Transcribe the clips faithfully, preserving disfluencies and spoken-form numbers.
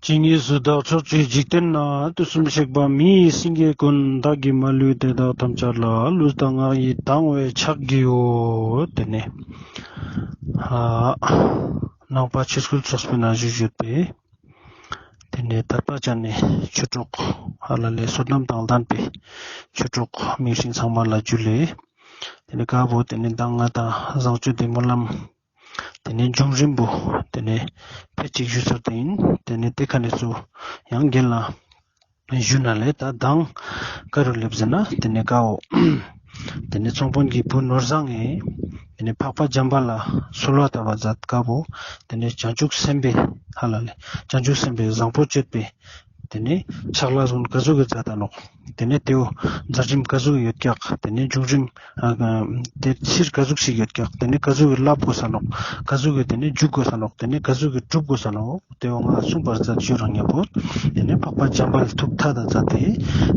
ཇི་སྙེད་སུ་བདག་ཕྱོགས་བཅུའི་འཇིག་རྟེན་ན། དུས་གསུམ་གཤེགས་པ་མི་ཡི་སེང་གེ་ཀུན། བདག་གིས་མ་ལུས་དེ་དག་ཐམས་ཅད་ལ། ལུས་དང་ངག་ཡིད་དང་བས་ཕྱག་བགྱིའོ། ཏེ་ནེ་ནང་པ་ཆོས་སྐུལ་ཚོགས་པའི་ནང་བཞུགས་ཡོད་པའི་ཏེ་ནེ་དད་པ་ཅན་ནི་ཆོས་གྲོགས་ཧ་ལ་ལེ་བསོད་ནམས་དང་ལྡན་པའི་ཆོས་གྲོགས་མིང་སྲིང་ཚང་མ་ལ་ཇུ་ལེ། ཏེ་ནེ་ཀ་བོ་ཏེ་ནེ་མདང་ང་དང་བཟང་སྤྱོད་དེ་སྨོན་ལམ་ཏེ་ནེ་བྱུང་རིམ་པོ་ཏེ་ནེ་ཕེ་ཅིག་ཞུ་ཚར་ཏེ་ཨིན། ཏེ་ནེ་ཏེ་ཀ་ནེ་སུ་ཡང་རྒན་ལ་ཞུ་ན་ལེ། ད་མདང་ཀ་རུ་ལེབ་ཟེར་ན་ཏེ་ནེ་ཀའོ་ཏེ་ནེ་ཚོང་དཔོན་གྱི་བུ་ནོར་བཟང་ངི་ཏེ་ནེ་འཕགས་པ་འཇམ་དཔལ་ལ་གསོལ་བ་བཏབ་པ་མཛད་ཀ་བོ་ཏེ་ནེ་བྱང་ཆུབ་སེམས་དཔའི་ཧ་ལ་ལེ་བྱང་ཆུབ་སེམས་དཔའི་བཟང་པོ་སྤྱོད་པའི་ཏེ་ནེ་ཕྱག་ལས་གུན་ཀ་ཟུག་གི་མཛད་ད་ནོག། ཏེ་ནེ་ཏེའོ་མཛད་རིམ་ཀ་ཟུག་ཡོད་ཀྱག། ཏེ་ནེ་བྱུང་རིམ་ཨ་ཏེ་ཕྱིར་ཀ་ཟུག་ཞིག་ཡོད་ཀྱག། ཏེ་ནེ་ཀ་ཟུག་གི་བསླབ་དགོས་ས་ནོག། ཀ་ཟུག་གི་ཏེ་ནེ་འཇུག་དགོས་ས་ནོག། ཏེ་ནེ་ཀ་ཟུག་གི་སྒྲུབ་དགོས་ས་ནོག། ཏེའོ་ང་གསུངས་པར་མཛད་ཞུ་རང་ཉམ་པོ། ཏེ་ནེ་འཕགས་པ་འཇམ་དཔལ་ཐུགས་ཐད་ད་མཛད་དེ་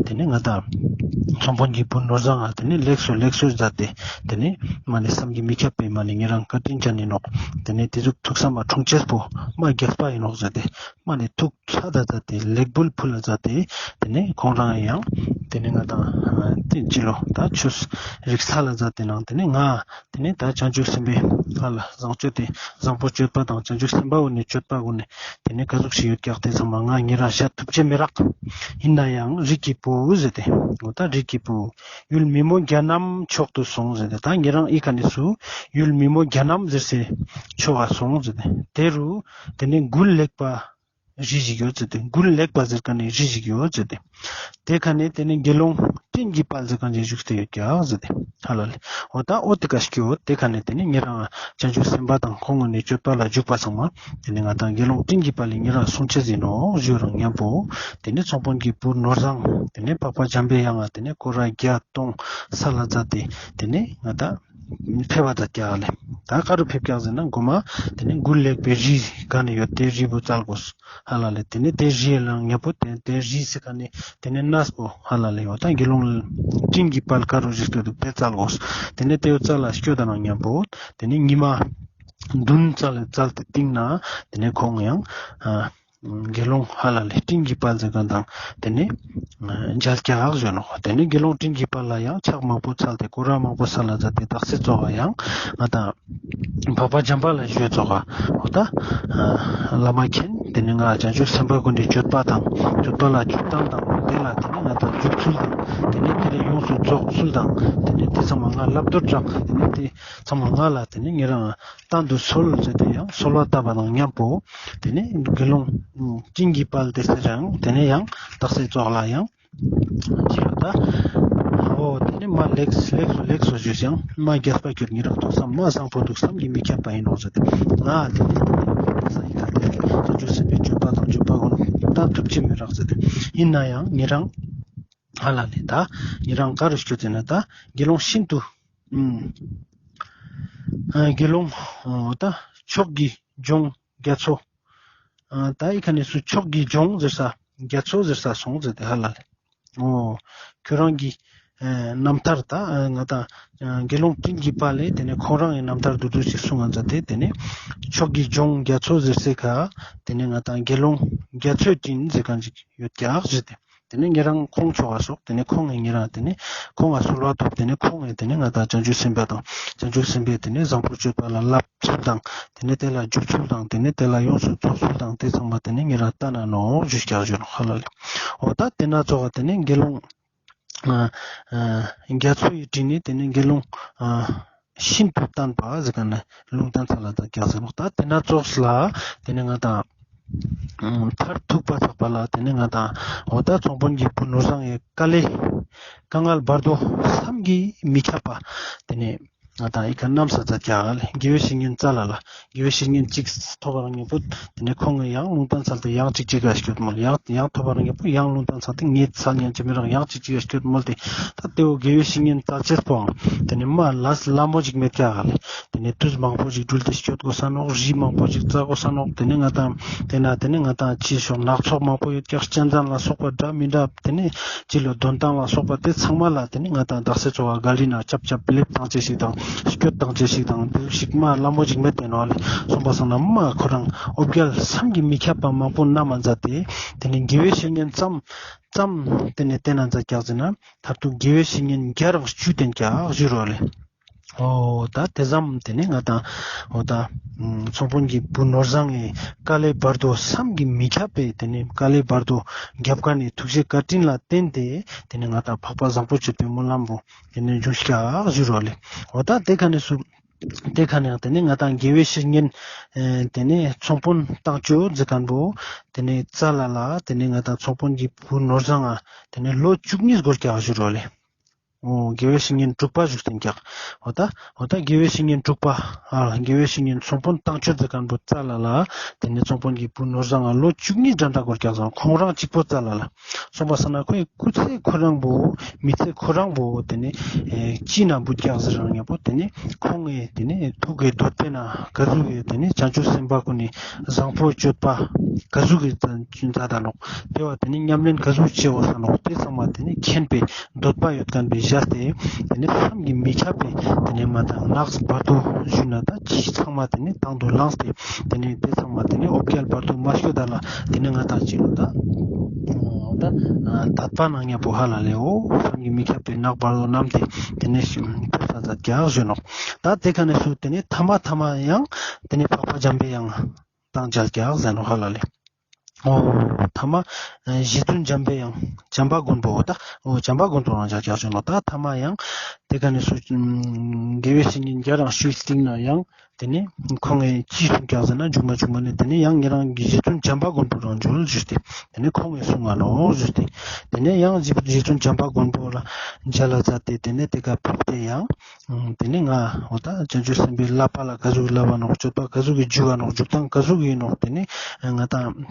ཏེ་ནེ་ང་དང་ཚོང་དཔོན་གྱི་བུ་ནོར་བཟང་ང་ཏེ་ནེ་ལེགས་སོ་ལེགས་སོ་མཛད་དེ་ཏེ་ནེ་མ་ནེ་བསམ་གྱིས་མི་ཁྱབ་པའི་མ་ནེ་ཉེ་རང་བཀའ་དྲིན་ཅན་ཨིན་ནོག། ཏེ་ནེ་ཏེ་ཟུག་ཐུགས་བསམ་པ་འཁྲུངས་ཅེས་པོ་མ་རྒྱས་པ་ཨིན་ནོག་ཟེར་ཏེ་མ་ནེ་ཐུགས་ཐད་ད་མཛད་དེ་ལེགས་འབུལ་ཕུལ་ལ་མཛད་དེ་ཏེ་ནེ་ཁོང་རང་ཡང་ཏེ་ནེ་ང་དང་ཏེ་ཅི་ལོ་ད་ཆོས་རིག་ས་ལ་མཛད་དེ་ནང་ཏེ་ནེ་ང་ཏེ་ནེ་ད་བྱང་ཆུབ་སེམས་དཔའི་ཧ་ལ་བཟང་སྤྱོད་དེ་བཟང་པོ་སྤྱོད་པ་དང་བྱང་ཆུབ་སེམས་དཔའ་བོ་ནི་སྤྱོད་པ་གུན་ནི་ཏེ་ནེ་ཀ་ཟུག་ཞིག་ཡོད་ཀྱག་ཏེ་ཚང་མ་ང་ཉེ་རང་བཤད་ཐུབ་ཅེས་མི་རག། ཨིན་ན་ཡང་རིགས་ཀྱི་བུ་ཟེར་ཏེ་འོ་ད་རིགས་ཀྱི་བུ་ཡུལ་མི་མོ་གྱ་ནོམ་མཆོག་ཏུ་སོང་ཟེར་ཏེ་ད་ཉེ་རང་ཨི་ཀ་ནེ་སུ་ཡུལ་མི་མོ་གྱ་ནོམ་ཟེར་སའི་ཕྱོགས་ལ་སོང་ཟེར་ཏེ་ཏེ་རུ་ཏེ་ནེ་མགུལ་ལེགས་པ་རི་ཞིག་ཡོད་ཟེར་ཏེ་མགུལ་ལེགས་པ་ཟེར་ཁན་ནི་རི་ཞིག་ཡོད་ཟེར་ཏེ། ཏེ་ཁ་ནེ་ཏེ་ནེ་དགེ་སློང་སྤྲིན་གྱི་དཔལ་ཟེར་ཁན་ཞིག་བཞུགས་ཏེ་ཡོད་ཀྱག་ཟེར་ཏེ། ཧ་ལ་ལེ། འོ་ད་འོ་ཏེ་ཀ་སྐྱོད་ཏེ་ཁ་ནེ་ཏེ་ནེ་ཉེ་རང་བྱང་ཆུབ་སེམས་དཔའ་དང་ཁོང་གུན་ནི་སྤྱོད་པ་ལ་འཇུག་པ་ཚང་མ་ཏེ་ནེ་ང་དང་དགེ་སློང་སྤྲིན་གྱི་དཔལ་ལི་ཉེ་རང་གསུང་ཅེས་ཨིན་ནོག་ཞུ་རང་ཉམ་པོ། ཏེ་ནེ་ཚོང་དཔོན་གྱི་བུ་ནོར་བཟང་ཏེ་ནེ་འཕགས་པ་འཇམ་པའི་དབྱངས་ཏེ་ནེ་སྐོར་ར་བརྒྱ་སྟོང་སལ་ལ་མཛད་དེ་ཏེ་ནེ་ང་དང་ཕེབས་པ་ད་ཀྱག་ལེ། ད་ཀ་རུ་ཕེབས་ཀྱག་ཟེར་ན་གོ་མ་ཏེ་ནེ་མགུལ་ལེགས་པའི་རི་ཀ་ནེ་ཡོད་ཏེ་རི་བོ་བཙལ་དགོས། ཧ་ལ་ལེ། ཏེ་ནེ་ཏེ་རི་ལ་ཉམ་པོ་ཏེ་ཏེ་རི་ཟེར་ཁན་ནི་ཏེ་ནེ་གནས་པོ་ཧ་ལ་ལེ། འོ་ད་དགེ་སློང་སྤྲིན་གྱི་དཔལ་ཀ་རུ་བཞུགས་ཏེ་འདུག་ཏེ་བཙལ་དགོས། ཏེ་ནེ་ཏེ་བོ་བཙལ་ལ་སྐྱོད་ད་ནང་ཉམ་པོ་ཏེ་ནེ་ཉི་མ་བདུན་བཙལ་ཏེ་སྟིང་ནེ་ཏེ་ནེ་ཁོང་ཡང་ཨ་དགེ་སློང་ཧ་ལ་ལེ་སྤྲིན་གྱི་དཔལ་ཟེར་ཁན་དང་ཏེ་ནེ་མཇལ་ཀྱག་ཞུ་ནོག། ཏེ་ནེ་དགེ་སློང་སྤྲིན་གྱི་དཔལ་ལ་ཡང་ཕྱག་མང་པོ་འཚལ་ཏེ་སྐོར་ར་མང་པོ་སལ་ལ་མཛད་དེ་དག་ས་ཙོགས་ཡང་ང་དང་འཕགས་པ་འཇམ་དཔལ་ལ་ཞུས་ཙོགས། འོ་ད་བླ་མ་མཁྱེན་ཏེ་ནེ་ང་བྱང་ཆུབ་སེམས་དཔའ་གུན་ནི་སྤྱོད་པ་དང་སྤྱོད་པ་ལ་འཇུག་སྟངས་དང་ཏེ་ལ་ཏེ་ནེ་ང་དང་འཇུག་ཚུལ་དང་ཏེ་ནེ་ཏེ་ལ་ཡོངས་སུ་རྫོགས་ཚུལ་དང་ཏེ་ནེ་ཏེ་ཚང་མ་ང་ལ་བསླབ་བརྡར་དྲག། ཏེ་ནེ་ཏེ་ཚང་མ་ང་ལ་ཏེ་ནེ་ཉེ་རང་བསྟན་དུ་གསོལ་ཟེར་ཏེ་ཡང་གསོལ་བ་བཏབ་པ་དང་ཉམ་པོ་ཏེ་ནེ་དགེ་སློང་སྤྲིན་གྱི་དཔལ་ཏེ་ཟེར་ཡང་ཏེ་ནེ་ཡང་དག་ས་ཙོགས་ལ་ཡང་ཅི་ལོ་ད། འོ་ཏེ་ནེ་མ་ལེགས་ལེགས་སོ་ལེགས་སོ་ཞུས་ཡང་མ་རྒྱས་པ་ཁྱོད་ཉེ་རང་ཐུགས་བསམ་མ་བཟང་པོ་འདུག་བསམ་གྱིས་མི་ཁྱབ་པ་ཨིན་ནོག་ཟེར་ཏེ། ང་ཏེ་ནེ་ས་ཡི་ཀ་ཏེ་བྱང་ཆུབ་སེམས་དཔའི་སྤྱོད་པ་དང་སྤྱོད་པ་གུན་ལྟ་ཐུབ་ཅེས་མི་རག་ཟེར་ཏེ། ཨིན་ན་ཡང་ཉེ་རང་ཧ་ལ་ལེ་ད་ཉེ་རང་ཀ་རུ་སྐྱོད་ཟེར་ན་ད་དགེ་སློང་ཤིན་ཏུ་ཨ་དགེ་སློང་ད་མཆོག་གི་ལྗོངས་རྒྱ་མཚོ། ཨ་ད་ཨི་ཁ་ནེ་སུ་མཆོག་གི་ལྗོངས་ཟེར་ས་རྒྱ་མཚོ་ཟེར་ས་སོང་ཟེར་ཏེ་ཧ་ལ་ལེ། འོ་ཁྱོད་རང་གི་ཨ་རྣམ་ཐར་ད་ཨ་ང་དང་ཨ་དགེ་སློང་སྤྲིན་གྱི་དཔལ་ལེ་ཏེ་ནེ་ཁོང་རང་གི་རྣམ་ཐར་དུ་དུ་ཞིག་གསུང་ང་མཛད་དེ་ཏེ་ནེ་མཆོག་གི་ལྗོངས་རྒྱ་མཚོ་ཟེར་སའི་ཀ་ཏེ་ནེ་ང་དང་དགེ་སློང་རྒྱ་མཚོའི་སྤྲིན་ཟེར་ཁན་ཞིག་ཡོད་ཀྱག་ཟེར་ཏེ། ཏེ་ནེ་ཉེ་རང་ཁོང་ཆོ་ག་སོགས་ཏེ་ནེ་ཁོང་ངི་ཉེ་རང་ཏེ་ནེ་ཁོང་ང་གསོལ་བ་ཐོབ། ཏེ་ནེ་ཁོང་ངི་ཏེ་ནེ་ང་དང་བྱང་ཆུབ་སེམས་དཔའ་དང་བྱང་ཆུབ་སེམས་དཔའི་ཏེ་ནེ་བཟང་པོ་སྤྱོད་པ་ལ་བསླབ་ཚུལ་དང་ཏེ་ནེ་ཏེ་ལ་འཇུག་ཚུལ་དང་ཏེ་ནེ་ཏེ་ལ་ཡོངས་སུ་རྫོགས་ཚུལ་དང་ཏེ་ཚང་མ་ཏེ་ནེ་ཉེ་རང་ལྟ་ན་ནོག་ཞུས་ཀྱག་ཞུ་ནོག་ཧ་ལ་ལེ། འོ་ད་ཏེ་ན་ཙོགས་ཏེ་ནེ་དགེ་སློང་ཨ་ཨ་རྒྱ་མཚོ་ཡི་སྤྲིན་ནི་ཏེ་ནེ་དགེ་སློང་ཨ་ཤིན་ཏུ་བརྟན་པ་ཟེར་ཁན་ནི་ལུང་བསྟན་ས་ལ་ད་ཀྱག་ཟེར་ནོག། ད་ཏེ་ན་ཙོགས་ལ་ཏེ་ནེ་ང་དང་མཐར་ཐུག་པ་ཚག་པ་ལ་ཏེ་ནེ་ང་དང་འོ་ད་ཚོང་དཔོན་གྱི་བུ་ནོར་བཟང་ངི་དཀའ་ལས་དཀའ་ངལ་བར་དོ་བསམ་གྱིས་མི་ཁྱབ་པ་ཏེ་ནེ་ང་དང་ཨི་ཀ་རྣམ་ས་ཙ་ཀྱག་ལེ། དགེ་བའི་བཤེས་གཉེན་ཙ་ལ་ལ་དགེ་བའི་བཤེས་གཉེན་ཅིག་ཐོབ་པ་རང་ཉམ་པོ་ཏེ་ནེ་ཁོང་ངི་ཡང་ལུང་བསྟན་ས་ལ་ཏེ་ཡང་ཅིག་ཅིག་ག་སྐྱོད་མོལ་ཡང་ཡང་ཐོབ་པ་རང་ཉམ་པོ་ཡང་ལུང་བསྟན་ས་ལ་ཏེ་ངེད་ས་ཉན་ཅི་མི་རག་ཡང་ཅིག་ཅིག་ག་སྐྱོད་མོལ་ཏེ། ད་ཏེ་བོ་དགེ་བའི་བཤེས་གཉེན་ཙ་ཅེས་པོའང་ཏེ་ནེ་མ་ལས་ལ་མོ་ཅིག་མེད་ཀྱག་ལེ། ཏེ་ནེ་དུས་མང་པོ་ཞིག་འགྲུལ་ཏེ་སྐྱོད་དགོས་ས་ནོག། རི་མང་པོ་ཞིག་བཙའ་དགོས་ས་ནོག། ཏེ་ནེ་ང་དང་ཏེ་ན་ཏེ་ནེ་ང་དང་ཅི་ཞོག་ནགས་ཚལ་མང་པོ་ཡོད་ཀྱག། གཅན་གཟན་ལ་སོགས་པ་འདྲ་མི་འདྲ་ཏེ་ནེ་ཅི་ལོ་འདོན་ཐང་ལ་སོགས་པ་ཏེ་ཚང་མ་ལ་ཏེ་ནེ་ང་དང་དག་ས་ཙོགས་ག་ག་ལི་ན་ཅབ་ཅབ་ལེབ་ཏང་ཅེས་ཤིག་དང་ སྐྱོད་དང་བཅས་ཤིག་དང་དེ་ཟུག་ཞིག་མ་ལ་མོ་ཅིག་མེད་དེ་ནོག་ལེ། སོང་པ་སང་ན་མ་ཁོ་རང་འོ་བརྒྱལ་བསམ་གྱིས་མི་ཁྱབ་པ་མང་པོ་མནའ་མ་མཛད་དེ། དེ་ནས་དགེ་བའི་བཤེས་གཉེན་ཙམ་ཙམ་དེ་ནས་བསྟེན་ན་མཛད་ཀྱག་ཟེར་ན། མཐར་ཐུག་དགེ་བའི་བཤེས་གཉེན་བརྒྱ་རང་བཅུ་བསྟེན་ཀྱག་ཞུ་རོགས་ལེ། འོ་ད་དེ་ཙམ་དེ་ནས་ང་དང་འོ་ད་ཚོང་དཔོན་གྱི་བུ་ནོར་བཟང་ངི་དཀའ་ལས་བར་དོ་བསམ་གྱིས་མི་ཁྱབ་པའི་དེ་ནས་དཀའ་ལས་བར་དོ་རྒྱབ་ཁ་ནས་ཐུགས་རྗེ་བཀའ་དྲིན་ལ་བརྟེན་ཏེ་དེ་ནས་ང་དང་འཕགས་པ་བཟང་པོ་སྤྱོད་པའི་སྨོན་ལམ་བོ་དེ་ནས་འབྱུང་ཀྱག་ཞུ་རོགས་ལེ། འོ་ད་དེ་ཁ་ནས་སུ་དེ་ཁ་ནས་དེ་ནས་ང་དང་དགེ་བའི་བཤེས་གཉེན་ཨེ་དེ་ནས་ཚོང་དཔོན་བཏང་བཅོས་མཛད་མཁན་བོ་དེ་ནས་རྩ་ལ་ལ་དེ་ནས་ང་དང་ཚོང་དཔོན་གྱི་བུ་ནོར་བཟང་ང་དེ་ནས་ལོ་བཅུ་གཉིས་འགོར་ཀྱག་ཞུ་རོགས་ལེ། འོ་དགེ་བའི་བཤེས་གཉེན་དྲུག་པ་བཞུགས་ཏེ་ཀྱག། འོ་ད་འོ་ད་དགེ་བའི་བཤེས་གཉེན་དྲུག་པ་ཨ་དགེ་བའི་བཤེས་གཉེན་ཚོང་དཔོན་བཏང་བཅོས་མཛད་མཁན་བོ་རྩ་ལ་ལ་དེ་ནས་ཚོང་དཔོན་གྱི་བུ་ནོར་བཟང་ང་ལོ་བཅུ་གཉིས་འདྲ་འདྲ་འགོར་ཀྱག་ཟེར་ཁོང་རང་གཅིག་པོ་རྩ་ལ་ལ། སོང་པ་སང་ན་ཁོའི་སྐུ་ཚེ་ཁོ་རང་བོ་མི་ཚེ་ཁོ་རང་བོ་དེ་ནས་ཨེ་ཅི་ན་བུད་ཀྱག་ཟེར་རང་མཉམ་པོ་དེ་ནས་ཁོང་ངི་དེ་ནས་ཐུགས་ཀྱི་འདོད་པའི་ནང་ག་ཟུག་གི་དེ་ནས་བྱང་ཆུབ་སེམས་དཔའ་ཀུན་ནི་བཟང་པོ་སྤྱོད་པ་ག་ཟུག་གི་མཛད་ད་ནོག། དེ་བ་དེ་ནས་ཉམས་ལེན་ག་ཟུག་བྱེད་འོ་ས་ནོག། དེ་ཚང་མ་དེ་ནས་མཁྱེན་པའི་འདོད་པ་ཡོད་མཁན་བོ་བཞག་སྟེ་དེ་ནས་བསམ་གྱིས་མི་ཁྱབ་པའི་དེ་ནས་མ་དང་ནགས་བར་དོ་ཞུས་ན་ད་ཅི་ཚང་མ་དེ་ནས་དང་དུ་བླངས་ཏེ་དེ་ནས་དེ་ཚང་མ་དེ་ནས་འོ་བརྒྱལ་བར་དོ་མ་སྐྱོད་ད་ལ་དེ་ནས་ང་དང་ཅི་ལོ་ད་འོ་ད་དད་པ་ནང་མཉམ་པོ་ཧ་ལ་ལེའོ་བསམ་གྱིས་མི་ཁྱབ་པའི་ནགས་བར་དོ་རྣམས་ཏེ་དེ་ནས་ཕེབས་ས་མཛད་ཀྱག་ཞུ་ནོག། ད་དེ་ཁ་ནས་སུ་དེ་ནས་ཐ་མ་ཐ་མ་ཡང་དེ་ནས་འཕགས་པ་འཇམ་པའི་དབྱངས་དང་མཇལ་ཀྱག་ཟེར་ནོག་ཧ་ལ་ལེ། འོ་ཐ་མ་རྗེ་བཙུན་འཇམ་པའི་དབྱངས་བྱམས་པ་མགོན་པོ་འོ་ད་འོ་བྱམས་པ་མགོན་པོ་རང་མཇལ་ཀྱག་ཞུ་ནོག། ད་ཐ་མ་ཡང་དེ་ཁ་ནས་སུ་དགེ་བའི་བཤེས་གཉེན་བརྒྱ་རང་བཅུའི་སྟེང་ན་ཡང་དེ་ནས་ཁོང་ངི་ཅི་གསུངས་ཀྱག་ཟེར་ན་མཇུག་མ་མཇུག་མ་ནས་དེ་ནས་ཡང་ཉེ་རང་གི་རྗེ་བཙུན་བྱམས་པ་མགོན་པོ་རང་མཇལ་ཞུས་ཏེ་དེ་ནས་ཁོང་ངི་གསུང་ང་ནོག་ཞུས་ཏེ་དེ་ནས་ཡང་རྗེ་རྗེ་བཙུན་བྱམས་པ་མགོན་པོ་ལ་མཇལ་ལ་མཛད་དེ་དེ་ནས་དེ་ཀ་ཕེབས་ཏེ་ཡང་དེ་ནས་ང་འོ་ད་བྱང་ཆུབ་སེམས་དཔའི་བསླབ་པ་ལ་ག་ཟུག་བསླབ་པ་ནོག། སྤྱོད་པ་ག་ཟུག་གི་འཇུག་པ་ནོག། འཇུག་སྟངས་ག་ཟུག་ཡིན་ནོག། དེ་ནས་ང་དང་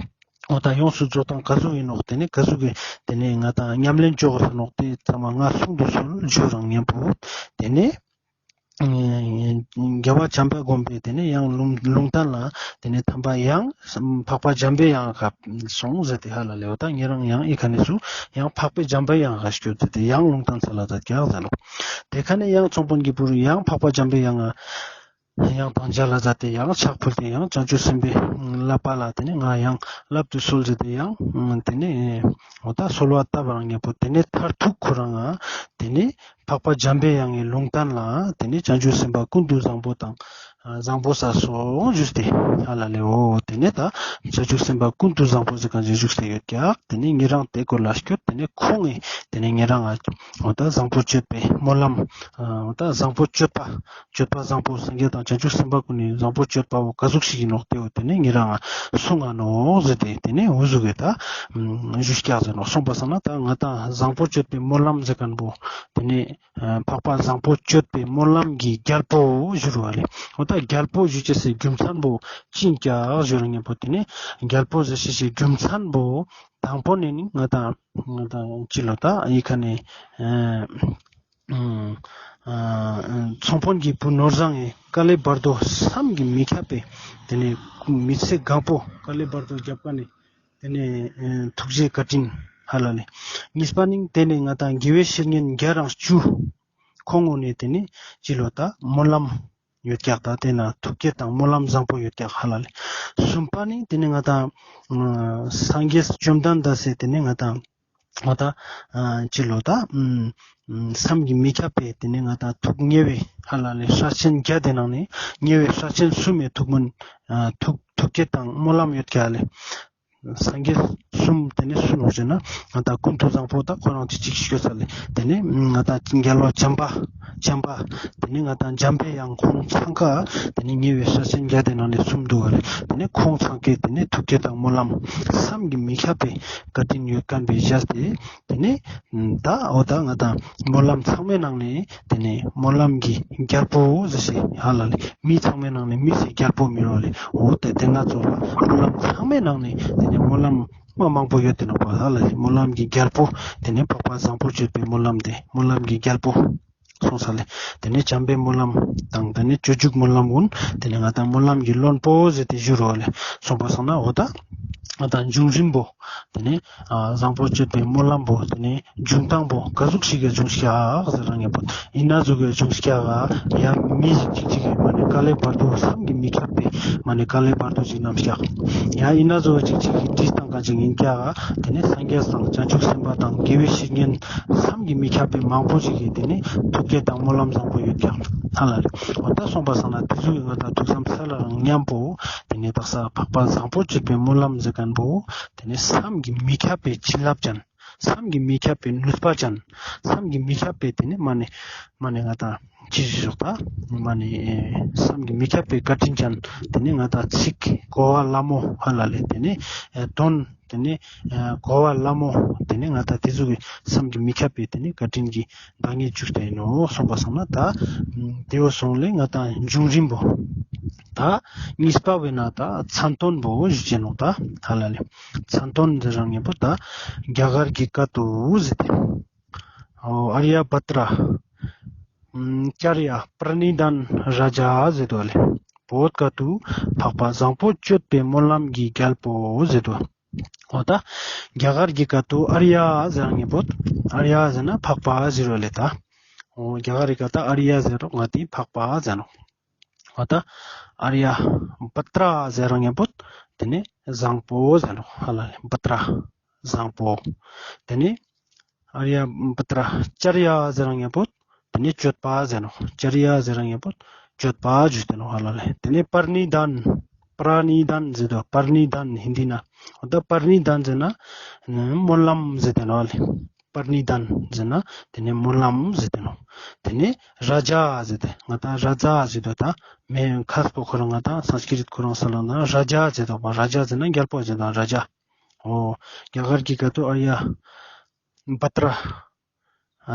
འོ་ད་ཡོངས་སུ་རྫོགས་སྟངས་ག་ཟུག་ཡིན་ནོག། དེ་ནས་ག་ཟུག་གི་དེ་ནས་ང་དང་ཉམས་ལེན་བཅོ་དགོས་ས་ནོག། དེ་ཚང་མ་ང་གསུང་དུ་གསོལ་ཞུ་རང་མཉམ་པོ་དེ་ནས་རྒྱལ་བ་བྱམས་པ་མགོན་པོས་དེ་ནས་ཡང་ལུང་ལུང་བསྟན་ལ་དེ་ནས་ཐམས་པ་ཡང་འཕགས་པ་འཇམ་པའི་དབྱངས་ཀ་སོང་ཟེར་ཏེ་ཧ་ལ་ལེའོ། ད་ཉེ་རང་ཡང་ཨི་ཁ་ནས་སུ་ཡང་འཕགས་པའི་འཇམ་པའི་དབྱངས་ཀ་སྐྱོད་དེ་དེ་ཡང་ལུང་བསྟན་ས་ལ་ད་ཀྱག་ཟེར་ནོག། དེ་ཁ་ནས་ཡང་ཚོང་དཔོན་གྱི་བུར་ཡང་འཕགས་པ་འཇམ་པའི་དབྱངས་ཡང་དང་མཇལ་ལ་མཛད་དེ་ཡང་ཕྱག་ཕུལ་ཏེ་ཡང་བྱང་ཆུབ་སེམས་དཔའི་བསླབ་པ་ལ་དེ་ནས་ང་ཡང་བསླབ་ཏུ་གསོལ་ཟེར་ཏེ་ཡང་དེ་ནས་འོ་ད་གསོལ་བ་བཏབ་པ་རང་མཉམ་པོ་དེ་ནས་མཐར་ཐུག་ཁོ་རང་ང་དེ་ནས་འཕགས་པ་འཇམ་པའི་དབྱངས་ཀྱི་ལུང་བསྟན་ལ་དེ་ནས་བྱང་ཆུབ་སེམས་དཔའ་ཀུན་ཏུ་བཟང་པོ་དང་བཟང་པོ་ས་སོང་ཞུས་ཏེ་ཧ་ལ་ལེའོ། དེ་ནས་ད་བྱང་ཆུབ་སེམས་དཔའ་ཀུན་ཏུ་བཟང་པོ་ཟེར་མཁན་ཞིག་བཞུགས་ཏེ་ཡོད་ཀྱག། དེ་ནས་ཉེ་རང་དེ་སྐོར་ལ་སྐྱོད་དེ་ནས་ཁོང་ངི་དེ་ནས་ཉེ་རང་ང་འོ་ད་བཟང་པོ་སྤྱོད་པའི་སྨོན་ལམ་འོ་ད་བཟང་པོ་སྤྱོད་པ་སྤྱོད་པ་བཟང་པོ་སངས་རྒྱས་དང་བྱང་ཆུབ་སེམས་དཔའ་ཀུན་ནི་བཟང་པོ་སྤྱོད་པ་བོ་ག་ཟུག་ཞིག་ཡིན་ནོག་དེ་བོ་དེ་ནས་ཉེ་རང་ང་གསུང་ང་ནོག་ཟེར་ཏེ་དེ་ནས་འུ་ཟུག་གི་ད་ཞུས་ཀྱག་ཟེར་ནོག། སོང་པ་སང་ན་ད་ང་དང་བཟང་པོ་སྤྱོད་པའི་སྨོན་ལམ་ཟེར་མཁན་བོ་དེ་ནས་འཕགས་པ་བཟང་པོ་སྤྱོད་པའི་སྨོན་ལམ་གྱི་རྒྱལ་པོ་ཞུ་རུ་བ་ལེ། འོ་ད་རྒྱལ་པོ་ཞུ་ཅེས་སི་རྒྱུ་མཚན་བོ་ཅི་ཡིན་ཀྱག་ཞུ་རུ་མཉམ་པོ་དེ་ནས་རྒྱལ་པོ་ཟེར་ཅེས་སི་རྒྱུ་མཚན་བོ་དང་པོ་ནས་ནི་ང་དང་ང་དང་ཅི་ལོ་ད་ཨི་ཁ་ནས་ཚོང་དཔོན་གྱི་བུ་ནོར་བཟང་ངི་དཀའ་ལས་བར་དོ་བསམ་གྱིས་མི་ཁྱབ་པའི་དེ་ནས་མི་ཚེ་གང་པོ་དཀའ་ལས་བར་དོ་རྒྱབ་ཀ་ནས་དེ་ནས་ཐུགས་རྗེ་བཀའ་དྲིན་ཧ་ལ་ལེ། གཉིས་པ་ནི་དེ་ནས་ང་དང་དགེ་བའི་བཤེས་གཉེན་བརྒྱ་རང་བཅུ་ཁོང་ངོ་ནས་དེ་ནས་ཅི་ལོ་ད་སྨོན་ལམ་ཡོད་ཀྱག། ད་དེ་ན་ཐུགས་བསྐྱེད་དང་སྨོན་ལམ་བཟང་པོ་ཡོད་ཀྱག་ཧ་ལ་ལེ། གསུམ་པ་ནི་དེ་ནས་ང་དང་སངས་རྒྱས་བཅོམ་ལྡན་འདས་སི་དེ་ནས་ང་དང་ང་དང་ཅི་ལོ་ད་བསམ་གྱིས་མི་ཁྱབ་པའི་དེ་ནས་ང་དང་ཐུགས་མཉེས་པའི་ཧ་ལ་ལེ་སྲས་ཆེན་བརྒྱད་དེ་ནང་ནས་མཉེས་པའི་སྲས་ཆེན་གསུམ་མི་ཐུགས་སྨོན་ཐུགས་ཐུགས་བསྐྱེད་དང་སྨོན་ལམ་ཡོད་ཀྱག་ལེ། སངས་རྒྱས་གསུམ་དེ་ནས་གསུམ་ནོག་ཟེར་ན་ང་དང་ཀུན་ཏུ་བཟང་པོ་ད་ཁོ་རང་ཅི་ཅིག་ཤོད་ས་ལེ། དེ་ནས་ང་དང་རྒྱལ་བ་བྱམས་པ་བྱམས་པ་དེ་ནས་ང་དང་འཇམ་པའི་དབྱངས་ཁོང་ཚང་ཀ་དེ་ནས་མཉེས་པའི་སྲས་ཆེན་བརྒྱད་དེ་ནང་ནས་གསུམ་འདུག་བ་ལེ། དེ་ནས་ཁོང་ཚང་ཀའི་དེ་ནས་ཐུགས་བསྐྱེད་དང་སྨོན་ལམ་བསམ་གྱིས་མི་ཁྱབ་པའི་བཀའ་དྲིན་ཡོད་མཁན་བོ་བཞག་སྟེ་དེ་ནས་ད་འོ་ད་ང་དང་སྨོན་ལམ་ཚང་མའི་ནང་ནས་དེ་ནས་སྨོན་ལམ་གྱི་རྒྱལ་པོ་ཟེར་ཞེས་ཧ་ལ་ལེ། མི་ཚང་མའི་ནང་ནས་མི་སི་རྒྱལ་པོ་མི་རོ་ལེ། འོ་དེ་དེ་ན་ཚོ་ལ་སྨོན་ལམ་ཚང་མའི་ནང་ནས་དེ་ནས་སྨོན་ལམ་མ་མང་པོ་ཡོད་དེ་ནོག་པ་ཧ་ལ་ལེ། སྨོན་ལམ་གྱི་རྒྱལ་པོ་དེ་ནས་འཕགས་པ་བཟང་པོ་སྤྱོད་པའི་སྨོན་ལམ་དེ་སྨོན་ལམ་གྱི་རྒྱལ་པོ་སོང་ས་ལེ། དེ་ནས་བྱམས་པའི་སྨོན་ལམ་དང་དེ་ནས་སྤྱོད་འཇུག་སྨོན་ལམ་ཀུན་དེ་ནས་ང་དང་སྨོན་ལམ་གྱི་བློན་པོ་ཟེར་ཏེ་ཞུ་རོ་ལེ། སོང་པ་སང་ན་འོ་ད་ང་དང་འབྱུང་རིམ་པོ་ ཏེ་ནེ་ཨ་བཟང་པོ་སྤྱོད་པའི་སྨོན་ལམ་བོ་ཏེ་ནེ་འབྱུང་སྟངས་པོ་ག་ཟུག་ཞིག་གི་འབྱུང་ཤག་ཟེར་རང་ངེ་པོ་ཨིན་ན་ཟུག་གི་འབྱུང་ཤག་ག་ཡང་མི་ཞིག་ཅིག་ཅིག་གི་མ་ནེ་དཀའ་ལས་བར་དུ་བསམ་གྱིས་མི་ཁྱབ་པའི་མ་ནེ་དཀའ་ལས་བར་དུ་ཞིག་རྣམས་ཤག་ཡང་ཨིན་ན་ཟུག་ཅིག་ཅིག་གི་བྲིས་སྟངས་ག་ཅིག་ཨིན་ཀྱག་ག་ཏེ་ནེ་སངས་རྒྱས་དང་བྱང་ཆུབ་སེམས་དཔའ་དང་དགེ་བའི་བཤེས་གཉེན་བསམ་གྱིས་མི་ཁྱབ་པའི་མང་པོ་ཞིག་གི་ཏེ་ནེ་ཐུགས་བསྐྱེད་དང་སྨོན་ལམ་བཟང་པོ་ཡོད་ཀྱག་ཧ་ལ་ལེ། འོ་ད་སོང་པ་སང་ན་ཏེ་ཟུག་གི་ང་དང་ཐུགས་བསམ་སལ་ལ་རང་མཉམ་པོ་ཏེ་ནེ་དག་ས་འཕགས་པ་བཟང་པོ་སྤྱོད་པའི་སྨོན་ལམ་ཟེར་ཁན་བོ་ཏེ་ནེ་བསམ་གྱིས་མི་ཁྱབ་པའི་བྱིན་རླབས་ཅན། བསམ་གྱིས་མི་ཁྱབ་པའི་ནུས་པ་ཅན། བསམ་གྱིས་མི་ཁྱབ་པའི་ཏེ་ནེ་མ་ནེ་མ་ནེ་ང་དང་ཅི་ཞིག་ཞོག་ད་མ་ནེ་བསམ་གྱིས་མི་ཁྱབ་པའི་བཀའ་དྲིན་ཅན། ཏེ་ནེ་ང་དང་ཚིག་གོ་བ་སླ་མོ་ཧ་ལ་ལེ། ཏེ་ནེ་དོན་ཏེ་ནེ་གོ་བ་སླ་མོ། ཏེ་ནེ་ང་དང་ཏེ་ཟུག་གི་བསམ་གྱིས་མི་ཁྱབ་པའི་ཏེ་ནེ་བཀའ་དྲིན་གྱི་བདག་ཉིད་བཅུག་སྟེ་ཨིན་ནོག་སོང་པ་སང་ན་ད་ཏེ་བོ་སོང་ལེ་ང་དང་འབྱུང་རིམ་བོ། ད་གཉིས་པ་བོ་ན་ད་མཚན་དོན་བོ་ཞུ་ཅེས་ནོག་ད་ཧ་ལ་ལེ། མཚན་དོན་ཟེར་རང་ངེ་པོ་ད་རྒྱ་གར་གྱི་སྐད་དུ་ཟེར་ཏེ། ཨོ་ཨརྱ་བྷ་ཏྲ། ཨམ་ཨཅཱརྱ་པྲ་ཎི་དཱན་རཱ་ཛ་ཟེར་དོ་ལེ། བོད་སྐད་དུ་འཕགས་པ་བཟང་པོ་སྤྱོད་པའི་སྨོན་ལམ་གྱི་རྒྱལ་པོ་ཟེར་དོ། འོ་ད་རྒྱ་གར་གྱི་སྐད་དུ་ཨརྱ་ཟེར་རང་ངེ་པོ་ཨརྱ་ཟེར་ན་འཕགས་པ་ཟེར་རོ་ལེ་ད། འོ་རྒྱ་གར་གྱི་སྐད་དུ་ཨརྱ་ཟེར་རོ་ང་དང་འཕགས་པ་ཟེར་ནོག་འོ་ད་ཨརྱ་བྷ་ཏྲ་ཟེར་རང་ངེ་པོ་ཏེ་ནེ་བཟང་པོ་ཟེར་ནོག་ཧ་ལ་ལེ། བྷ་ཏྲ་བཟང་པོ། ཏེ་ནེ་ཨརྱ་བྷ་ཏྲ་ཨཅཱརྱ་ཟེར་རང་ངེ་པོ་ཏེ་ནེ་སྤྱོད་པ་ཟེར་ནོག་ཨཅཱརྱ་ཟེར་རང་ངེ་པོ་སྤྱོད་པ་ཞུས་ཏེ་ནོག་ཧ་ལ་ལེ། ཏེ་ནེ་པྲ་ཎི་དཱན། པྲ་ཎི་དཱན་ཟེར་དོ། པྲ་ཎི་དཱན་ཧིན་དི་ན། འོ་ད་པྲ་ཎི་དཱན་ཟེར་ན་སྨོན་ལམ་ཟེར་ཏེ་ནོག་ལེ། པྲ་ཎི་དཱན་ཟེར་ན་ཏེ་ནེ་སྨོན་ལམ་ཟེར་ཏེ་ནོག་ཏེ་ནེ་རཱ་ཛ་ཟེར་ཏེ་ང་དང་རཱ་ཛ་ཟེར་དོ་ད་མེ་ཁ་སྤོ་ཁོ་རང་ང་དང་སཾསྐྲྀཏ་ཁོ་རང་སལ་ན་རཱ་ཛ་ཟེར་དོ་པ། རཱ་ཛ་ཟེར་ན་རྒྱལ་པོ་ཟེར་དོ་རཱ་ཛ། འོ་རྒྱ་གར་གྱི་སྐད་དུ་ཨརྱ་བྷ་ཏྲ་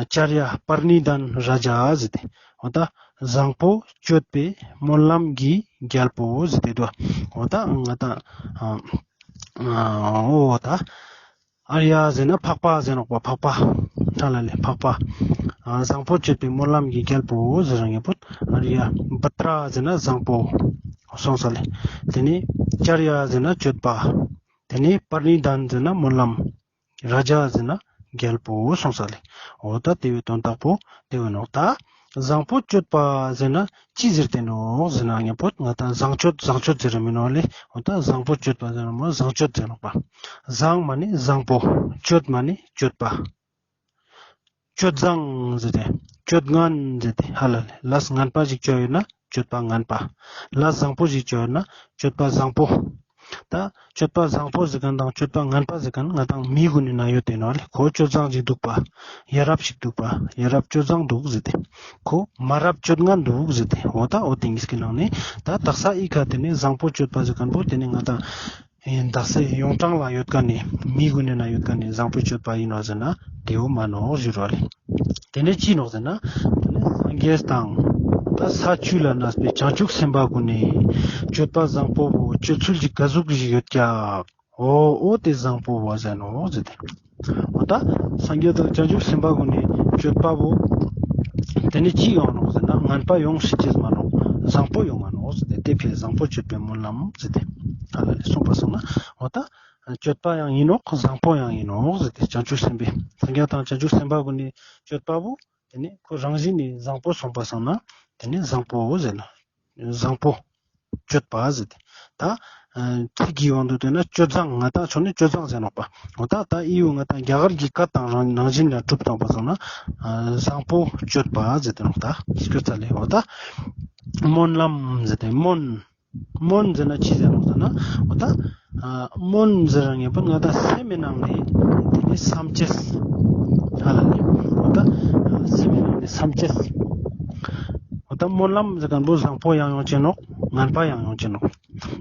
ཨཅཱརྱ་པྲ་ཎི་དཱན་རཱ་ཛ་ཟེར་ཏེ། འོ་ད་བཟང་པོ་སྤྱོད་པའི་སྨོན་ལམ་གྱི་རྒྱལ་པོ་ཟེར་ཏེ་དོ། འོ་ད་ང་དང་ཨ་ཨ་འོ་ད་ཨརྱ་ཟེར་ན་འཕགས་པ་ཟེར་ནོག་པ། འཕགས་པ་ཧ་ལ་ལེ་འཕགས་པ། ཨ་བཟང་པོ་སྤྱོད་པའི་སྨོན་ལམ་གྱི་རྒྱལ་པོ་ཟེར་རང་ངེ་པོ་ཨརྱ་བྷ་ཏྲ་ཟེར་ན་བཟང་པོ་སོང་ས་ལེ། ཏེ་ནེ་ཨཅཱརྱ་ཟེར་ན་སྤྱོད་པ། ཏེ་ནེ་པྲ་ཎི་དཱན་ཟེར་ན་སྨོན་ལམ། རཱ་ཛ་ཟེར་ན་རྒྱལ་པོ་སོང་ས་ལེ། འོ་ད་ཏེ་བོའི་དོན་དག་པོ་ཏེ་བོ་ནོག་ད་བཟང་པོ་སྤྱོད་པ་ཟེར་ན་ཅི་ཟེར་ཏེ་ནོག་ཟེར་ན་ངེ་པོ་ང་དང་བཟང་སྤྱོད་བཟང་སྤྱོད་ཟེར་ར་མེན་ནོག་ལེ། འོ་ད་བཟང་པོ་སྤྱོད་པ་ཟེར་ན་མོ་བཟང་སྤྱོད་ཟེར་ནོག་པ། བཟང་མ་ནེ་བཟང་པོ། སྤྱོད་མ་ནེ་སྤྱོད་པ། སྤྱོད་བཟང་ཟེར་ཏེ། སྤྱོད་ངན་ཟེར་ཏེ་ཧ་ལ་ལེ། ལས་ངན་པ་ཞིག་ཅོ་ཡོད་ན་སྤྱོད་པ་ངན་པ། ལས་བཟང་པོ་ཞིག་ཅོ་ཡོད་ན་སྤྱོད་པ་བཟང་པོ། ད་སྤྱོད་པ་བཟང་པོ་ཟེར་ཁན་དང་སྤྱོད་པ་ངན་པ་ཟེར་ཁན་ང་དང་མི་གུན་ནི་ནང་ཡོད་དེ་ནོག་ལེ། ཁོ་སྤྱོད་བཟང་ཞིག་འདུག་པ། ཡ་རབས་ཤིག་འདུག་པ། ཡ་རབས་སྤྱོད་བཟང་འདུག་ཟེར་ཏེ། ཁོ་མ་རབས་སྤྱོད་ངན་འདུག་ཟེར་ཏེ། འོ་ད་འོ་ཏེ་ཉིས་ཀི་ནང་ནེ་ད་དག་ས་ཨི་ཁ་ཏེ་ནེ་བཟང་པོ་སྤྱོད་པ་ཟེར་ཁན་བོ་ཏེ་ནེ་ང་དང་ཨེ་དག་ས་ཡོངས་གྲགས་ལ་ཡོད་ཁན་ནི་མི་གུན་ནི་ནང་ཡོད་ཁན་ནི་བཟང་པོ་སྤྱོད་པ་ཨིན་ནོག་ཟེར་ན་ཏེ་བོ་མན་ནོག་ཞུ་རོགས་ལེ། ཏེ་ནེ་ཅི་ནོག་ཟེར་ན་ཏེ་ནེ་སངས་རྒྱས་དང་ད་ས་བཅུ་ལ་གནས་པའི་བྱང་ཆུབ་སེམས་དཔའ་གུན་ནི་སྤྱོད་པ་བཟང་པོ་བོ་སྤྱོད་ཚུལ་ཅིག་ག་ཟུག་ཞིག་ཡོད་ཀྱག། འོ་འོ་ཏེ་བཟང་པོ་བོ་ཟེར་ནོག་ཟེར་ཏེ། འོ་ད་སངས་རྒྱས་དང་བྱང་ཆུབ་སེམས་དཔའ་གུན་ནི་སྤྱོད་པ་བོ་ཏེ་ནེ་ཅི་ཡོང་ནོག་ཟེར་ན་ངན་པ་ཡོང་ཤེས་ཅེས་མན་ནོག། བཟང་པོ་ཡོང་ང་ནོག་ཟེར་ཏེ། ཏེ་ཕིའ་བཟང་པོ་སྤྱོད་པའི་སྨོན་ལམ་ཟེར་ཏེ་ཧ་ལ་ལེ་གསུངས་པ་སོང་ན་འོ་ད་སྤྱོད་པ་ཡང་ཨིན་ནོག་བཟང་པོ་ཡང་ཨིན་ནོག་ཟེར་ཏེ། བྱང་ཆུབ་སེམས་དཔའི་སངས་རྒྱས་དང་བྱང་ཆུབ་སེམས་དཔའ་གུན་ནི་སྤྱོད་པ་བོ་ཏེ་ནེ་ཁོ་རང་བཞིན་ནི་བཟང་པོ་སོང་པ་སོང་ན་ཏེ་ནེ་བཟང་པོ་ཟེར་ན་བཟང་པོ་སྤྱོད་པ་ཟེར་ཏེ། ད་ཨ་ཚིག་གི་དབང་དུ་བཏོན་ན་སྤྱོད་བཟང་ང་དང་ཆོ་ནེ་སྤྱོད་བཟང་ཟེར་ནོག་པ། འོ་ད་ད་ཨི་བོ་ང་དང་རྒྱ་གར་གྱི་སྐད་དང་རང་ནང་བཞིན་ལ་གྲུབ་སོང་པ་སོང་ན་ཨ་བཟང་པོ་སྤྱོད་པ་ཟེར་ཏེ་ནོག་ད་སྐྱོ་ཚ་ལེ། འོ་ད་སྨོན་ལམ་ཟེར་ཏེ་སྨོན། སྨོན་ཟེར་ན་ཅི་ཟེར་ནོག་ཟེར་ན་འོ་ད་ཨ་སྨོན་ཟེར་ར་ངེ་པོ་ང་དང་སེམས་མི་ནང་ནེ་ཏེ་ནེ་བསམ་ཅེས་ཧ་ལ་ལེ། འོ་ད་ཨ་སེམས་མི་ནང་ནེ་བསམ་ཅེས། འོ་ད་སྨོན་ལམ་ཟེར་ཁན་བོ་བཟང་པོ་ཡང་ཡོང་ཅེས་ནོག། ངན་པ་ཡང་ཡོང་ཅེས་ནོག།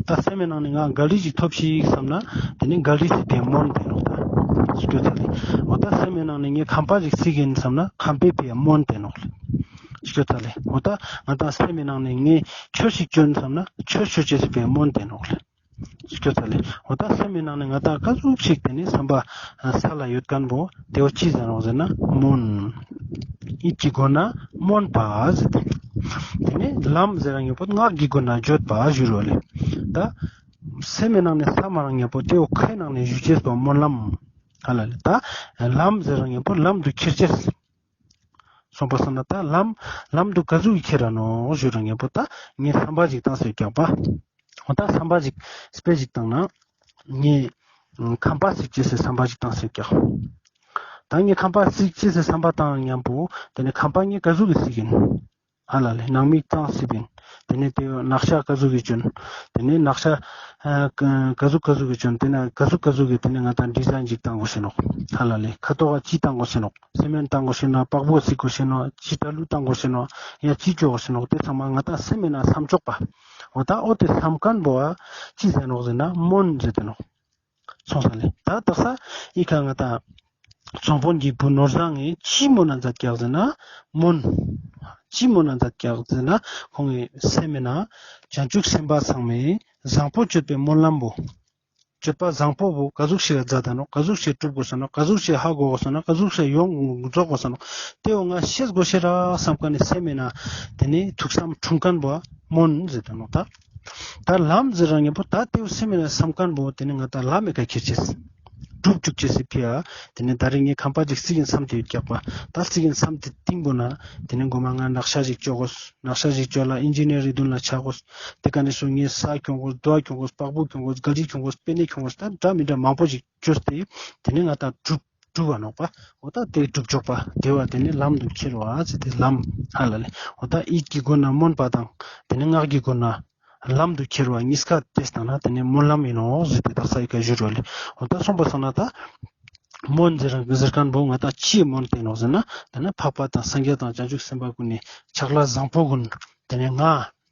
ད་སེམས་མི་ནང་ནེ་ང་ག་རི་ཞིག་ཐོབ་ཤིག་སམ་ན་ཏེ་ནེ་ག་རི་ཟེར་ཏེ་སྨོན་ཏེ་ནོག་ད་སྐྱོ་ཚ་ལེ། འོ་ད་སེམས་མི་ནང་ནེ་ངས་ཁམས་པ་ཞིག་སིག་ཨིན་སམ་ན་ཁམས་པའི་ཕིའ་སྨོན་ཏེ་ནོག་ལེ། སྐྱོ་ཚ་ལེ། འོ་ད་ང་དང་སེམས་མི་ནང་ནེ་ངས་ཆོས་ཤིག་ཅོ་ཨིན་སམ་ན་ཆོས་ཅོ་ཅེས་སི་ཕིའ་སྨོན་ཏེ་ནོག་ལེ། སྐྱོ་ཚ་ལེ། འོ་ད་སེམས་མི་ནང་ནེ་ང་དང་ཀ་ཟུག་ཅིག་ཏེ་ནེ་བསམ་པ་ས་ལ་ཡོད་ཁན་བོ་ཏེ་བོ་ཅི་ཟེར་ནོག་ཟེར་ན་སྨོན། ཡིད་ཀྱི་སྒོ་ནས་སྨོན་པ་ཟེར་ཏེ། ཏེ་ནེ་ལམ་ཟེར་ར་ངེ་པོ་ངག་གི་སྒོ་ནས་བརྗོད་པ་ཞུ་རོགས་ལེ། ད་ སེམས་མེད་ནང་ནེ་སམ་མ་རང་ཉམ་པོ་ཏེ་བོ་ཁའི་ནང་ནེ་ཞུ་ཅེས་པོ་སྨོན་ལམ། ཧ་ལ་ལེ། ད་ལམ་ཟེར་རང་ཉམ་པོ་ལམ་དུ་ཁྱེར་ཅེས། སོང་པ་སང་ན་ད་ལམ་ལམ་དུ་ག་ཟུག་གི་ཁྱེར་ར་ནོག་ཞུ་རང་ཉམ་པོ་ད་ངས་སམ་པ་ཞིག་བཏང་སེ་ཀྱག་པ། འོ་ད་སམ་པ་ཞིག་དཔེ་ཞིག་བཏང་ན་ངས་ཁམས་པ་སིག་ཅེས་སི་སམ་པ་ཞིག་བཏང་སེ་ཀྱག། ད་ངས་ཁམས་པ་སིག་ཅེས་སི་སམ་པ་བཏང་ཉམ་པོ་ཏེ་ནེ་ཁམས་པ་ངས་ག་ཟུག་གི་སིག་ཨིན། ཧ་ལ་ལེ། ནང་མི་གཙང་སིག་པིན། ཏེ་ནེ་ཏེ་ནག་ཤ་ག་ཟུག་གི་ཅོན། ཏེ་ནེ་ནག་ཤ་ཨ་ག་ཟུག་ག་ཟུག་གི་ཅོན། ཏེ་ནེ་ག་ཟུག་ག་ཟུག་གི་ཏེ་ནེ་ང་ཏང་ཌི་ཛའིན་ཅིག་བཏང་དགོས་ཤེ་ནོག། ཧ་ལ་ལེ། ཁ་ཐོག་ག་ཅི་བཏང་དགོས་ཤེ་ནོག། སེ་མེན་བཏང་དགོས་ཤེ་ནོག། པག་པོ་སིག་དགོས་ཤེ་ནོག། ཅི་ཏ་ལུ་བཏང་དགོས་ཤེ་ནོག། ཡ་ཅི་ཅོ་དགོས་ཤེ་ནོག། ཏེ་ཚང་མ་ང་ཏང་སེམས་མེད་ན་སམ་ཆོག་པ། འོ་ད་འོ་ཏེ་སམ་ཁན་བོ་ཅི་ཟེར་ནོག་ཟེར་ན་སྨོན་ཟེར་ཏེ་ནོག། སོང་ས་ལེ། ད་དག་ས་ཨི་ཁ་ང་ཏང་ཚོང་དཔོན་གྱི་བུ་ནོར་བཟང་ངི་ཅི་སྨོན་ན་མཛད་ཀྱག་ཟེར་ན་སྨོན། ཅི་སྨོན་ན་མཛད་ཀྱག་ཟེར་ན་ཁོང་ངི་སེམས་མེད་ན་བྱང་ཆུབ་སེམས་དཔའ་ཚང་མའི་བཟང་པོ་སྤྱོད་པའི་སྨོན་ལམ་བོ། སྤྱོད་པ་བཟང་པོ་བོ་ག་ཟུག་ཞིག་མཛད་ད་ནོག། ག་ཟུག་ཞིག་སྒྲུབ་དགོས་ས་ནོག། ག་ཟུག་ཞིག་ཧ་གོ་དགོས་ས་ནོག། ག་ཟུག་ཞིག་ཡོང་རྫོགས་དགོས་ས་ནོག། ཏེ་བོ་ང་ཤེས་དགོས་ཤེ་རག་སམ་ཁན་ནི་སེམས་མེད་ན་ཏེ་ནེ་ཐུགས་བསམ་འཁྲུངས་ཁན་བོ་སྨོན་ཟེར་ཏེ་ནོག་ད། ད་ལམ་ཟེར་རང་ཉམ་པོ་ད་ཏེ་བོ་སེམས་མེད་ན་སམ་ཁན་བོ་ཏེ་ནེ་ང་ཏང་ལམ་མེ་ཀ་ཁྱེར་ཅེས། སྒྲུབ་བཅུག་ཅེས་སི་ཕི་ཡ། ཏེ་ནེ་ད་རེས་ངས་ཁམས་པ་ཅིག་སིག་ཨིན་སམ་སྟེ་ཡོད་ཀྱག་པ། ད་སིག་ཨིན་སམ་སྟེ་སྟིང་པོ་ན་ཏེ་ནེ་གོ་མ་ང་ནག་ཤ་ཞིག་ཅོ་དགོས། ནག་ཤ་ཞིག་ཅོ་ལ་ཨིན་ཇི་ནེར་རི་དུན་ལ་ཆ་དགོས། ཏེ་ཀ་ནེ་སུ་ངས་ས་ཁྱོང་དགོས། རྡོ་ཁྱོང་དགོས། པག་པོ་ཁྱོང་དགོས། ག་ལི་ཁྱོང་དགོས། པེ་ནེ་ཁྱོང་དགོས། ད་འདྲ་མི་འདྲ་མང་པོ་ཞིག་ཅོས་ཏེ་ཏེ་ནེ་ང་ཏང་སྒྲུབ་སྒྲུབ་པ་ནོག་པ། འོ་ད་ཏེ་སྒྲུབ་ཆོག་པ། ཏེ་བོ་ཏེ་ནེ་ལམ་དུ་ཁྱེར་བ་ཟེར་ཏེ་ལམ་ཧ་ལ་ལེ། འོ་ད་ཡིད་ཀྱི་སྒོ་ནས་སྨོན་པ་དང་ཏེ་ནེ་ངག་གི་སྒོ་ནས་ལམ་དུ་ཁྱེར་བ་གཉིས་ཀ་ཏེ་སྟེང་ན་ཏེ་ནེ་སྨོན་ལམ་ཨིན་ནོག་ཟེར་ཏེ་དག་ས་ཨི་ཀ་ཞུ་རོ་ལེ། འོ་ད་སོང་པ་སང་ན་ད་སྨོན་ཟེར་ཟེར་ཁན་བོ་ང་ཏང་ཅི་སྨོན་ཏེ་ནོག་ཟེར་ན་ཏེ་ནེ་འཕགས་པ་དང་སངས་རྒྱས་དང་བྱང་ཆུབ་སེམས་དཔའ་ཀུན་ནི་ཕྱག་ལས་བཟང་པོ་ཀུན་ཏེ་ནེ་ང་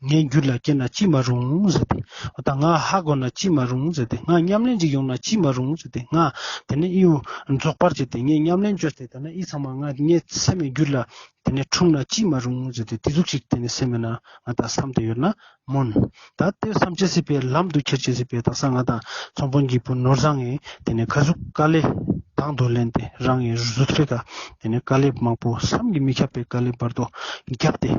ངའི་རྒྱུད་ལ་སྐྱེས་ན་ཅི་མ་རུང་ཟེར་ཏེ། འོ་ད་ང་ཧ་གོ་ན་ཅི་མ་རུང་ཟེར་ཏེ། ང་ཉམས་ལེན་ཅིག་ཡོང་ན་ཅི་མ་རུང་ཟེར་ཏེ། ང་ཏེ་ནེ་ཨི་བོ་རྫོགས་པར་བྱས་ཏེ་ངས་ཉམས་ལེན་ཅོས་ཏེ་ཏེ་ནེ་ཨི་ཚང་མ་ང་ངའི་སེམས་མེད་རྒྱུད་ལ་ཏེ་ནེ་འཁྲུངས་ན་ཅི་མ་རུང་ཟེར་ཏེ་ཏེ་ཟུག་ཅིག་ཏེ་ནེ་སེམས་མེད་ན་ང་ཏང་སམ་སྟེ་ཡོད་ན་སྨོན། ད་ཏེ་སམ་ཅེས་སི་ཕི་ལམ་དུ་ཁྱེར་ཅེས་སི་ཕི་དག་ས་ང་ཏང་ཚོང་དཔོན་གྱི་བུ་ནོར་བཟང་ངི་ཏེ་ནེ་ག་ཟུག་དཀའ་ལས་དང་དུ་ལེན་ཏེ་རང་ངི་རུ་ཚོགས་ཀ་ཏེ་ནེ་དཀའ་ལས་མང་པོ་བསམ་གྱིས་མི་ཁྱབ་པའི་དཀའ་ལས་བར་དོ་རྒྱབ་སྟེ་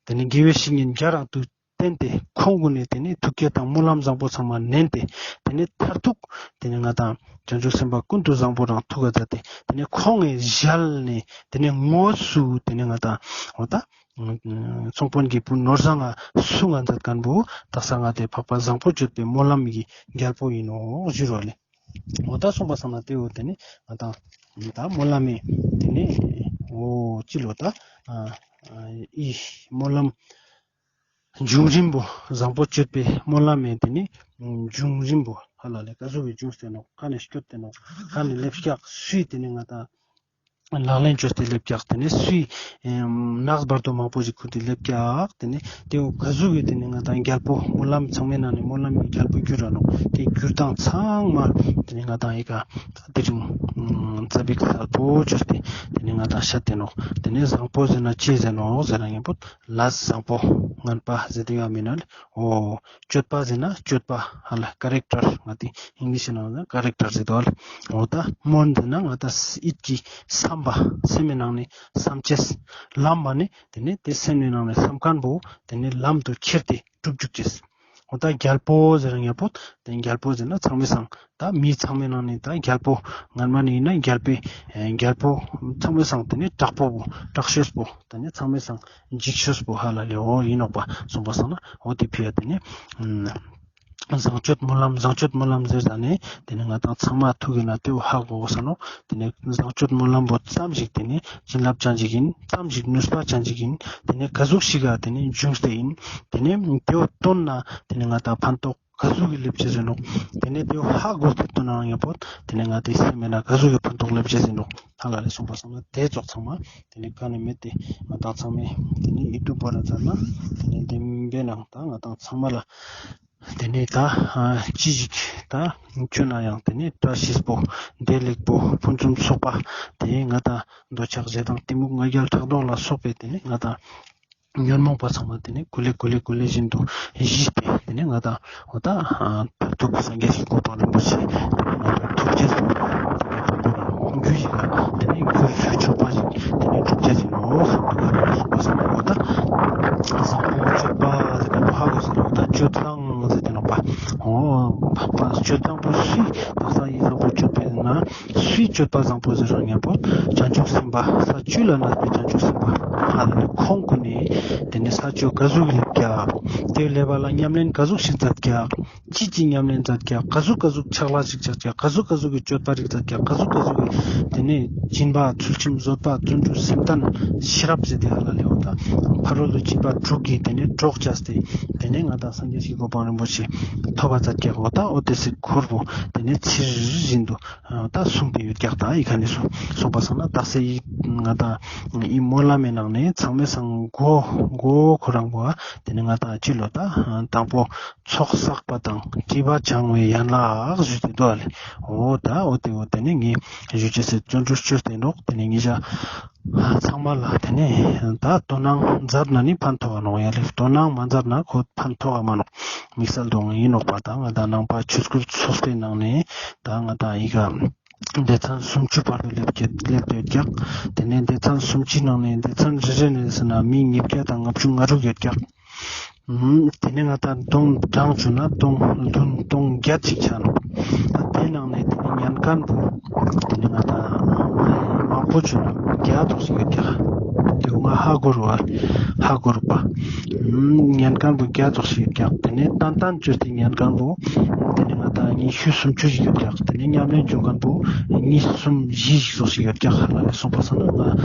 ཏེ་ནེ་དགེ་བའི་བཤེས་གཉེན་བརྒྱ་རང་དུ་བསྟེན་ཏེ་ཁོང་ཀུན་ནེ་ཏེ་ནེ་ཐུགས་བསྐྱེད་དང་སྨོན་ལམ་བཟང་པོ་ཚང་མ་ནན་ཏེ་ཏེ་ནེ་མཐར་ཐུག་ཏེ་ནེ་ང་ཏང་བྱང་ཆུབ་སེམས་དཔའ་ཀུན་ཏུ་བཟང་པོ་རང་ཐུགས་ཀ་མཛད་དེ་ཏེ་ནེ་ཁོང་ངི་ཞལ་ནེ་ཏེ་ནེ་དངོས་སུ་ཏེ་ནེ་ང་ཏང་འོ་ད་ཚོང་དཔོན་གྱི་བུ་ནོར་བཟང་ང་གསུང་ང་མཛད་ཁན་བོ་དག་ས་ང་ཏེ་འཕགས་པ་བཟང་པོ་སྤྱོད་པའི་སྨོན་ལམ་གྱི་རྒྱལ་པོ་ཨིན་ནོག་ཞུ་རོ་ལེ། འོ་ད་སོང་པ་སང་ན་ཏེ་བོ་ཏེ་ནེ་ང་ཏང་ད་སྨོན་ལམ་མེ་ཏེ་ནེ་འོ་ཅི་ལོ་ད་ཨ་ཨ་ཨི་སྨོན་ལམ་བྱུང་རིམ་བོ་བཟང་པོ་སྤྱོད་པའི་སྨོན་ལམ་མེ་ཏེ་ནེ་བྱུང་རིམ་བོ་ཧ་ལ་ལེ་ག་ཟུག་གི་བྱུང་སྟེ་ནོག། ག་ནེ་སྐྱོད་དེ་ནོག། ག་ནེ་ལེབས་ཀྱག། སུའི་ཏེ་ནེ་ང་ཏང་ལག་ལེན་ཅོས་ཏེ་ལེབས་ཀྱག། ཏེ་ནེ་སུའི་ནགས་བར་དོ་མང་པོ་ཞིག་ཁུར་ཏེ་ལེབས་ཀྱག། ཏེ་ནེ་ཏེ་བོ་ག་ཟུག་གི་ཏེ་ནེ་ང་ཏང་རྒྱལ་པོ་སྨོན་ལམ་ཚང་མའི་ནང་ནེ་སྨོན་ལམ་གྱི་རྒྱལ་པོ་གྱུར་ར་ནོག། ཏེ་གྱུར་སྟངས་ཚང་མ་ཏེ་ནེ་ང་ཏང་ཨི་ཀ་དེ་རིང་ཙ་པིག་གསལ་པོ་ཅོས་ཏེ་ཏེ་ནེ་ང་ཏང་ཤད་དེ་ནོག། ཏེ་ནེ་བཟང་པོ་ཟེར་ན་ཅི་ཟེར་ནོག་ཟེར་ན་ཡང་པོ་ལས་བཟང་པོ་ངན་པ་ཟེར་ཏེ་ཡོད་མེད་ན་ལེ། འོ་སྤྱོད་པ་ཟེར་ན་སྤྱོད་པ་ཧ་ལ་ཀ་རེག་ཊར་ང་ཏི་ཨིང་ལིཤ་ནང་ན་ཀ་རེག་ཊར་ཟེར་དོ་ལེ། འོ་ད་སྨོན་ཟེར་ན་ང་ཏང་ཡིད་ཀྱི་བསམ་པ་སེམས་མི་ནང་ནེ་བསམ་ཅེས་ལམ་པ་ནི་ཏེ་ནེ་ཏེ་སེམས་མི་ནང་ནེ་བསམ་ཁན་བོ་ཏེ་ནེ་ལམ་དུ་ཁྱེར་ཏེ་སྒྲུབ་བཅུག་ཅེས། འོ་ད་རྒྱལ་པོ་ཟེར་ན་ཡང་པོ་ཏེ་རྒྱལ་པོ་ཟེར་ན་ཚང་མའི་སང་ད་མི་ཚང་མའི་ནང་ནེ་ད་རྒྱལ་པོ་ངན་མ་ནི་ཨིན་ན་རྒྱལ་པོའི་རྒྱལ་པོ་ཚང་མའི་སང་ཏེ་ནེ་དྲག་པོ་བོ་དྲག་ཤོས་པོ་ཏེ་ནེ་ཚང་མའི་སང་འཇིགས་ཤོས་པོ་ཧ་ལ་ལེ་འོ་ཨིན་ནོག་པ། སོང་པ་སང་ན་འོ་ཏེ་ཕི་ཡ་ཏེ་ནེ་བཟང་སྤྱོད་སྨོན་ལམ་བཟང་སྤྱོད་སྨོན་ལམ་ཟེར་ཟ་ནེ་ཏེ་ནེ་ང་ཏང་ཚང་མ་ཐུག་གི་ན་ཏེ་བོ་ཧ་གོ་གོས་ས་ནོག། ཏེ་ནེ་བཟང་སྤྱོད་སྨོན་ལམ་བོ་ཙམ་ཞིག་ཏེ་ནེ་བྱིན་རླབས་ཅན་ཞིག་ཨིན། ཙམ་ཞིག་ནུས་པ་ཅན་ཞིག་ཨིན། ཏེ་ནེ་ག་ཟུག་ཞིག་ག་ཏེ་ནེ་འབྱུང་སྟེ་ཨིན། ཏེ་ནེ་ཏེ་བོ་སྟོན་ན་ཏེ་ནེ་ང་ཏང་ཕན་ཐོགས་ག་ཟུག་གི་ལེབ་ཅེས་ཨིན་ནོག། ཏེ་ནེ་ཏེ་བོ་ཧ་གོ་སྟེ་སྟོན་ན་ཡང་པོ་ཏེ་ནེ་ང་ཏི་སེམས་མེད་ན་ག་ཟུག་གི་ཕན་ཐོགས་ལེབ་ཅེས་ཨིན་ནོག། ཧ་ལ་ལེ། སོང་པ་སང་ན་ཏེ་ཙོགས་ཚང་མ་ཏེ་ནེ་ག་ནེ་མེད་དེ་ང་ཏང་ཚང་མས་ཏེ་ནེ་ཡིད་དུ་བོར་ར་ཚར་ན་ཏེ་ནེ་བདེན་པའི་ནང་ད་ང་ཏང་ཚང་མ་ལ་ཏེ་ནེ་ད་ཅི་ཞིག་ད་ཁྱོད་ན་ཡང་ཏེ་ནེ་བཀྲ་ཤིས་པོ་བདེ་ལེགས་པོ་ཕུན་སུམ་ཚོགས་པ་ཏེ་ང་ཏང་འདོད་ཆགས་ཞེ་སྡང་གཏི་མུག་ང་རྒྱལ་ཕྲག་དོག་ལ་སོགས་པའི་ཏེ་ནེ་ང་ཏང་ཉོན་མོངས་པ་ཚང་མ་ཏེ་ནེ་ཀུ་ལེ་ཀུ་ལེ་ཀུ་ལེ་བཞིན་དུ་ཞི་སྟེ་ཏེ་ནེ་ང་ཏང་འོ་ད་མཐར་ཐུག་སངས་རྒྱས་ཀྱི་གོ་འཕང་རིན་པོ་ཆེ་ཏེ་ནེ་ང་ཏང་ཐོབ་ཅེས་སུ་རྒྱུ་ཞིག་ལ་ཏེ་ནེ་རྒྱུར་ཆོག་པ་ཞིག་ཏེ་ནེ་སྒྲུབ་ཅེས་ཨིན་ནོག། སོང་པ་སང་ན་འོ་ད་བཟང་པོ་སྤྱོད་པ་ཟེར་ཏེ་ཧ་གོ་ས་ནོག། ད་སྤྱོད་བཟང་ཟེར་ཏེ་ནོག་པ། འོ། ཙ་ཡི་བཟང་པོ་སྤྱོད་པའི་ནང་སུའི་སྤྱོད་པ་བཟང་པོ་ཟེར་རང་ཉམ་པོ་བྱང་ཆུབ་སེམས་དཔའ་ས་བཅུ་ལ་གནས་པའི་བྱང་ཆུབ་སེམས་དཔའ་ཧ་ལ་ལེ་ཁོང་ཀུན་ནི་དེ་ནས་ས་བཅུ་ག་ཟུག་ལེབ་ཀྱག་དེ་ལེབ་པ་ལ་ཉམས་ལེན་ག་ཟུག་ཞིག་མཛད་ཀྱག་ཅི་ཅི་ཉམས་ལེན་མཛད་ཀྱག་ག་ཟུག་ག་ཟུག་ཕྱག་ལས་ཞིག་བྱས་ཀྱག་ག་ཟུག་ག་ཟུག་གི་སྤྱོད་པ་རིག་མཛད་ཀྱག་ག་ཟུག་ག་ཟུག་གི་དེ་ནས་སྦྱིན་པ་ཚུལ་ཁྲིམས་བཟོད་པ་བརྩོན་འགྲུས་སེམས་བརྟན་ཤེས་རབ་ཟེར་ཏེ་ཧ་ལ་ལེ་འོ་ད་ཕ་རོལ་ཏུ་ཕྱིན་པ་དྲུག་གི་དེ་ནས་གྲོགས་བྱས་ཏེ་དེ་ནས་ང་དང་སངས་རྒྱས་ཀྱི་གོ་འཕང་རིན་པོ་ཆེ་ཐོབ་པ་མཛད་ཀྱག་འོ་ད་འོ་དེ་སི་འཁོར་བོ་དེ་ནས་ཚེ་རིལ་བཞིན་དུ་འོ་ད་གསུངས་ཏེ་ཡོད་ཀྱག་ད་ཡི་ག་ནས་སུ་གསུངས་པ་སང་ན་ད་སེ་ཡི་ང་དང་ཡི་སྨོན་ལམ་མེ་ནང་ནས་ཚང་མའི་སང་མགོ་མགོ་ཁོ་རང་བོ་དེ་ནས་ང་དང་ཅི་ལོ་ད་དང་པོ་ཚོགས་བསགས་པ་དང་སྒྲིབ་པ་སྦྱང་བའི་ཡན་ལག་ཞུས་ཏེ་འདུག་ཨ་ལེ། འོ་ད་འོ་དེ་འོ་དེ་ནི་ངས་ཞུ་ཅེས་སི་བརྩོན་འགྲུས་བཅོས་ཏེ་ནོག་དེ་ནི་ངེད་ཅག་ཚང་མ་ལ་དེ་ནི་ད་དོ་སྣང་མཛད་ན་ནི་ཕན་ཐོགས་ནོག་ཡ་ལེ། དོ་སྣང་མ་མཛད་ན་ཁོ་ཕན་ཐོགས་མ་ནོག་དམིགས་བསལ་དུ་ཡིན་ནོག་པ། ད་ང་དང་ནང་པ་ཆོས་སྐུལ་ཚོགས་པའི་ནང་ནས་ད་ང་དང་ཡི་ག་སྡེ་ཚན་སུམ་ཅུ་བར་དུ་སླེབས་ཀྱི་སླེབས་ཏེ་ཡོད་ཀྱག་དེ་ནས་སྡེ་ཚན་སུམ་ཅུའི་ནང་ནས་སྡེ་ཚན་རེ་རེ་ནས་ཟེར་ན་མི་ཉིས་བརྒྱ་དང་ལྔ་བཅུ་ང་དྲུག་ཡོད་ཀྱག་ཨུམ། དེ་ནས་ང་དང་སྟོང་གྲངས་བཅུ་ན་སྟོང་བདུན་སྟོང་བརྒྱད་ཅིག་ཆ་ནོག་དེ་ནང་ནས་དེ་ནས་ཉན་མཁན་པོ་དེ་ནས་ང་དང་མང་པོ་བཅུ་ན་བརྒྱ་ཙོགས་ཤིག་ཡོད་ཀྱག་དེ་ང་ཧ་གོ་རུ་བ་ཧ་གོ་རུ་པ། ཨུམ། ཉན་མཁན་པོ་བརྒྱ་ཙོགས་ཤིག་ཡོད་ཀྱག་དེ་ནས་ཏན་ཏན་བཅོས་ཏེ་ཉན་མཁན་པོ་དེ་ནས་ང་དང་ཉི་ཤུ་སུམ་ཅུ་ཞིག་ཡོད་ཀྱག་དེ་ནས་ཉམས་ལེན་བཅོ་མཁན་པོ་ཉིས་གསུམ་བཞི་ཞིག་ཙོགས་ཤིག་ཡོད་ཀྱག་ཧ་ལ་ལེ། གསུངས་པ་སང་ན་ང་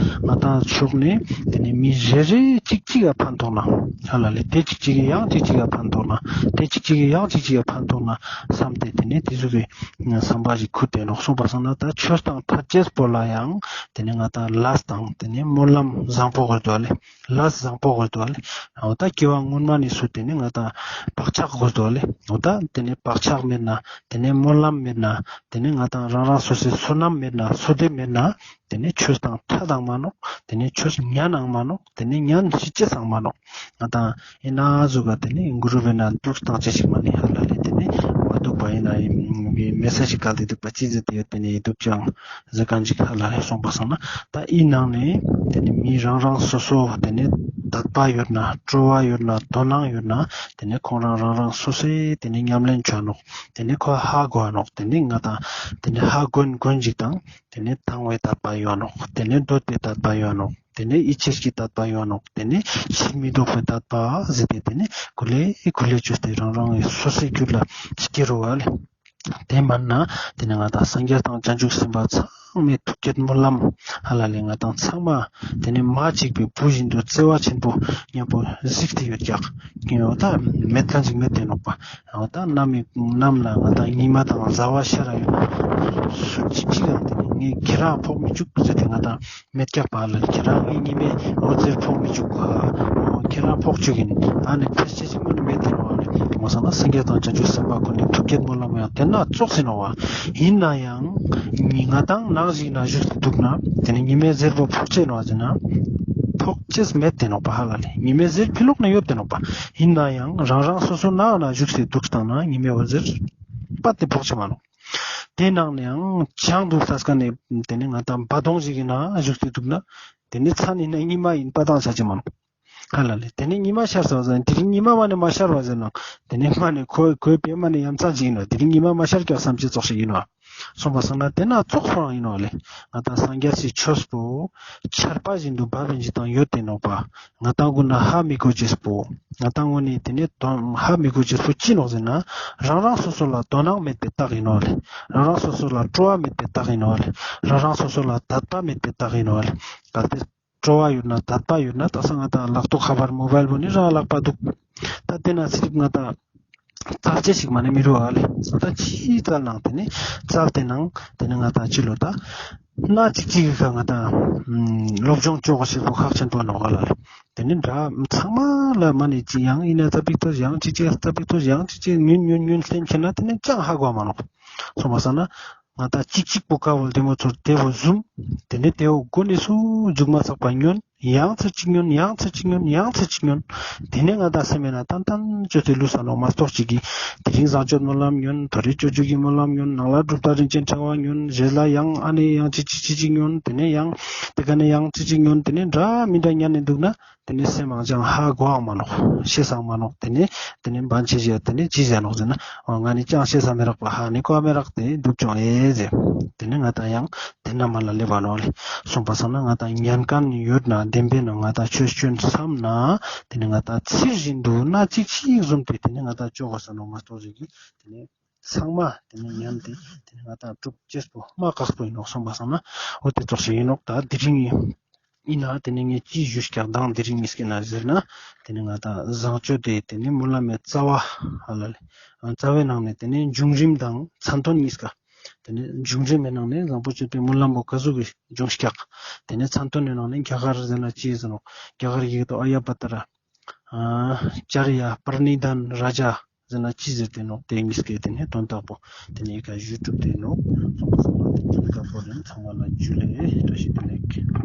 ང་དང་ཕྱོགས་ནས་དེ་ནས་མི་རེ་རེ་གཅིག་གཅིག་ག་ཕན་ཐོགས་ན་ཧ་ལ་ལེ། དེ་གཅིག་གཅིག་གི་ཡང་གཅིག་གཅིག་ག་ཕན་ཐོགས་ན་དེ་གཅིག་གཅིག་གི་ཡང་གཅིག་གཅིག་ག་ཕན་ཐོགས་ན་བསམ་སྟེ་དེ་ནས་དེ་ཟུག་གི་བསམ་པ་ཞིག་ཁུར་ཏེ་ནོག་གསུངས་པ་སང་ན་ད་ཆོས་དང་ཐར་ཅེས་པོ་ལ་ཡང་དེ་ནས་ང་དང་ལས་དང་དེ་ནས་སྨོན་ལམ་བཟང་པོ་དགོས་འདུག་ལེ། ལས་བཟང་པོ་དགོས་འདུག་ལེ། འོ་ད་སྐྱེ་བ་སྔོན་མ་ནས་སུ་དེ་ནས་ང་དང་བག་ཆགས་དགོས་འདུག་ལེ། འོ་ད་དེ་ནས་བག་ཆགས་མེད་ན་དེ་ནས་སྨོན་ལམ་མེད་ན་དེ་ནས་ང་དང་རང་རང་སོ་སོའི་བསོད་ནམས་མེད་ན་བསོད་བདེ་མེད་ན་དེ་ནས་ཆོས་དང་ཐད་དང་མ་ནོག་དེ་ནས་ཆོས་ཉན་ནང་མ་ནོག་དེ་ནས་ཉན་ཤེས་ཅེས་སང་མ་ནོག་ང་དང་ཨེ་ན་ཟུག་ག་དེ་ནས་གུ་རུ་བེ་ན་འདུག་སྟངས་ཅི་ཞིག་མ་ནི་ཧ་ལ་ལེ། དེ་ནས་མ་འདུག་པ་ཨེ་ན་མེ་སེ་ཇི་གལ་ཏེ་འདུག་པ་ཅི་ཟེར་ཏེ་ཡོད་དེ་ནས་འདུག་ཅང་ཟེར་མཁན་ཅིག་ཧ་ལ་ལེ། གསུངས་པ་སང་ན་ད་ཨི་ནང་ནས་དེ་ནས་མི་རང་རང་སོ་སོ་དེ་ནས་དད་པ་ཡོད་ན་སྤྲོ་བ་ཡོད་ན་དོ་སྣང་ཡོད་ན་དེ་ནས་ཁོང་རང་རང་རང་སོ་སོའི་དེ་ནས་ཉམས་ལེན་བྱ་ནོག་དེ་ནས་ཁོ་ཧ་གོ་ནོག་དེ་ནས་ང་དང་དེ་ནས་ཧ་གོན་གོན་ཅིག་དང་དེ་ནས་དང་བའི་དད་པ་ཡོད་ནོག་དེ་ནས་འདོད་པའི་དད་པ་ཡོད་ནོག་དེ་ནས་ཡིད་ཆེས་ཀྱི་དད་པ་ཡོད་ནོག་དེ་ནས་ཕྱིར་མི་ལྡོག་པའི་དད་པ་ཟེར་ཏེ་དེ་ནས་ཀུ་ལེ་ཀུ་ལེ་བཅོས་ཏེ་རང་རང་སོ་སོའི་རྒྱུད་ལ་སྐྱེ་རུ་བ་ལེ། དེ་མན་ན་དེ་ནས་ང་དང་སངས་རྒྱས་དང་བྱང་ཆུབ་སེམས་དཔའ་ཚང་མའི་ཐུགས་བསྐྱེད་སྨོན་ལམ་ཧ་ལ་ལེ། ང་དང་ཚང་མ་དེ་ནས་མ་གཅིག་པའི་བུ་བཞིན་དུ་བརྩེ་བ་ཆེན་པོ་མཉམ་པོ་གཟིགས་ཏེ་ཡོད་ཀྱག་འོ་ད་མེད་མཁན་ཅིག་མེད་དེ་ནོག་པ། འོ་ད་གནམ་མི་གནམ་ལ་ང་དང་ཉི་མ་དང་ཟླ་བ་ཤར་ར་ཡོད་ན་སུ་གཅིག་གཅིག་ལ་དེ་ནས་ངས་ཁྱེད་རང་ཕོག་མི་བཅུག་ཟེར་ཏེ་ང་དང་མེད་ཀྱག་པ་ལ། ཁྱེད་རང་ངའི་ཉི་མའི་འོད་ཟེར་ཕོག་མི་བཅུག་ག་ཁྱེད་རང་ཕོག་བཅུག་ཡིན། ཨ་ནི་ཕེ་ཤེ་ཞིག་མ་ནི་མེད་དེ་ནོག་པ་ལེ། མ་སང་ན་སངས་རྒྱས་དང་བྱང་ཆུབ་སེམས་དཔའ་ཀུན་ནི་ཐུགས་བསྐྱེད་སྨོན་ལམ་ཡང་དེ་ན་ཙོགས་ཟིན་ནོག་པ། ཡིན་ན་ཡང་ང་དང་ནང་ཞིག་ན་བཞུགས་ཏེ་འདུག་ན་དེ་ནས་ཉི་མའི་ཟེར་པོ་ཕོག་ཅེས་ནོག་ཟེར་ན་ཕོག་ཅེས་མེད་དེ་ནོག་པ་ཧ་ལ་ལེ། ཉི་མའི་ཟེར་ཕི་ལོགས་ན་ཡོད་དེ་ནོག་པ། ཡིན་ན་ཡང་རང་རང་སོ་སོ་ནང་ན་བཞུགས་ཏེ་འདུག་སྟངས་ན་ཉི་མའི་འོད་ཟེར་པ་དེ་ཕོག་ཅེས་མ་ནོག་དེ་ནང་ནས་ཡང་བྱང་དུ་ལྟས་ཀ་ནས་དེ་ནས་ང་དང་བ་དོང་ཞིག་གི་ནང་བཞུགས་ཏེ་འདུག་ན་དེ་ནས་མཚན་ཡིན་ན་ཉི་མ་ཡིན་པ་དང་ཆ་ཅེས་མ་ནོག་ཧ་ལ་ལེ། དེ་ནས་ཉི་མ་ཤར་སོང་ཟེར་དེ་རིང་ཉི་མ་མ་ནས་མ་ཤར་བ་ཟེར་ན་དེ་ནས་མ་ནས་ཁོ་ཁོའི་པེ་མ་ནས་ཡ་མཚན་ཅིག་ཡིན་ནོག་དེ་རིང་ཉི་མ་མ་ཤར་ཀྱག་བསམ་ཅེས་ཙོགས་ཤིག་ཡིན་ནོག་གསུངས་པ་སང་ན་དེ་ན་ཙོགས་སོང་ཡིན་ནོག་ལེ། ང་དང་སངས་རྒྱས་སི་ཆོས་པོ་ཆར་པ་བཞིན་དུ་བབས་པའི་ཅིག་དང་ཡོད་དེ་ནོག་པ། ང་དང་ཀུན་ན་ཧ་མི་གོ་ཅེས་པོ། ང་དང་ཀུན་ནི་དེ་ནས་དོན་ཧ་མི་གོ་ཅེས་པོ་ཅི་ནོག་ཟེར་ན་རང་རང་སོ་སོ་ལ་དོ་སྣང་མེད་པའི་རྟགས་ཡིན་ནོག་ལེ། རང་རང་སོ་སོ་ལ་སྤྲོ་བ་མེད་པའི་རྟགས་ཡིན་ནོག་ལེ། རང་རང་སོ་སོ་ལ་དད་པ་མེད་པའི་རྟགས་ཡིན་ནོག་ལེ། གལ་ཏེ་སྤྲོ་བ་ཡོད་ན་དད་པ་ཡོད་ན་ད་སང་ང་དང་ལག་ཐོག་ཁ་པར་མོ་བཱའིལ་པོ་ནི་རང་ལག་པ་འདུག་ད་དེ་ན་ཚིག་ང་དང་བཙལ་ཅེས་ཤིག་མ་ནི་མི་རུ་ཨ་ལེ། ད་ཅི་བཙལ་ནང་དེ་ནི་བཙལ་ཏེ་ནང་དེ་ནི་ང་དང་ཅི་ལོ་ད་ན་ཅིག་ཅིག་གི་ཁ་ང་དང་སློབ་སྦྱོང་ཅོག་ཞིག་པོ་ཁག་ཆེན་པོ་ནོག་ཨ་ལ་ལེ། དེ་ནི་འདྲ་ཚང་མ་ལ་མ་ནི་ཅི་ཡང་ཡིན་ན་ཙ་པིག་ཏོ་ཡང་ཅིག་ཅིག་ཙ་པིག་ཏོ་ཡང་ཅིག་ཅིག་ཉུན་ཉུན་ཉུན་བསྟན་ཁྱེར་ན་དེ་ནི་ཅང་ཧ་གོ་མ་ནོག་གསུངས་པ་སང་ན་ང་དང་ཅིག་ཅིག་པོ་ཀ་བོ་དེ་མོ་ཚོར་དེ་བོ་ཟུམ། དེ་ནས་དེའོ་མགོ་ནས་སུ་མཇུག་མ་ཚག་པ་ཉོན། ཡང་ཚེ་གཅིག་ཉོན། ཡང་ཚེ་གཅིག་ཉོན། ཡང་ཚེ་གཅིག་ཉོན། དེ་ནས་ང་དང་སེམས་མེད་ན་ཏན་ཏན་ཅོས་ཏེ་ལུས་ས་ནོག་མ་གཏོགས་ཅིག་གི་དེ་རིང་བཟང་སྤྱོད་སྨོན་ལམ་ཉོན། ཐོ་རེ་སྤྱོད་འཇུག་གི་སྨོན་ལམ་ཉོན། ནང་ལ་གྲུབ་མཐའ་རིན་ཆེན་ཕྲེང་བ་ཉོན། རྗེས་ལ་ཡང་ཨ་ནི་ཡང་ཅིག་ཅིག་ཅིག་ཅིག་ཉོན། དེ་ནས་ཡང་དེ་ག་ནས་ཡང་ཅིག་ཅིག་ཉོན། དེ་ནས་འདྲ་མི་འདྲ་ཉན་ནས་འདུག་ན། དེ་ནས་སེམས་མང་ཅང་ཧ་གོའང་མ་ནོག་ཤེས་སང་མ་ནོག་དེ་ནས་དེ་ནས་བན་ཆེ་ཞེ་དེ་ནས་ཅི་ཟེར་ནོག་ཟེར་ན། ཨོ་ང་ནི་ཅང་ཤེས་ས་མི་རག་པ་ཧ་ནི་གོ་མི་རག་དེ་འདུག་ཅོང་ཨེ་ཟེར། དེ་ནས་ང་དང་ཡང་དེ་ན་མ་ལ་ལེབ་བ་ནོག་ལེ། སོང་པ་སང་ན་ང་དང་ཉན་མཁན་ཡོད་ན་བདེན་པའི་ནང་ང་དང་ཆོས་ཅོན་བསམ་ན། དེ་ནས་ང་དང་ཚིར་བཞིན་དུ་ན་ཅིག་ཅིག་བཟུམ་དེ་དེ་ནས་ང་དང་ཅོ་གོས་ས་ནོག་མ་གཏོགས་ཞིག་གི་དེ་ནས། ཚང་མ་དེ་ནས་ཉམས་ཏེ་དེ་ནས་ང་དང་སྒྲུབ་ཅེས་པོ་མ་ཁག་པོ་ཡིན་ནོག་སོང་པ་སང་ན། འོ་དེ་ཙོགས་ཤིག་ཡིན་ནོག་ད་དེ་རིང་ཡིན་ན་དེ་ནས་ངས་ཅི་ཞུས་ཀྱག་དང་དེ་རིང་ངས་སྐྱེ་ན་ཟེར་ན། དེ་ནས་ང་དང་བཟང་སྤྱོད་དེ་དེ་ནས་སྨོན་ལམ་མེ་རྩ་བ་ཧ་ལ་ལེ། རྩ་བའི་ནང་ནས་དེ་ནས་འབྱུང་རིམ་དང་མཚན་དོན་གཉིས་ཀ། དེ་ནས་འབྱུང་རིམ་མེ་ནང་ནས་བཟང་པོ་སྤྱོད་པའི་སྨོན་ལམ་པོ་ག་ཟུག་གི་འབྱུང་ཀྱག་དེ་ནས་མཚན་དོན་ནི་ནང་ནས་རྒྱ་གར་ཟེར་ན་ཅི་ཟེར་ནོག་རྒྱ་གར་ཡིག་ཏུ་ཨ་ཡ་པ་ཏ་ར། ཨ་ཅར་ཡ་པར་ནི་དཱན་ར་ཇ་ཟེར་ན་ཅི་ཟེར་ཏེ་ནོག་དེ་ངིས་སྐད་དེ་ནས་དོན་དག་པོ་དེ་ནས་ཡི་ག་ཞུ་གྲུབ་དེ་ནོག་སོང་པ་སང་ན་དེ་ནས་ཡི་ག་པོ་རིན་ཚང་མ་ལ་ཇུ་ལེ་བཀྲ་ཤིས་བདེ་ལེགས།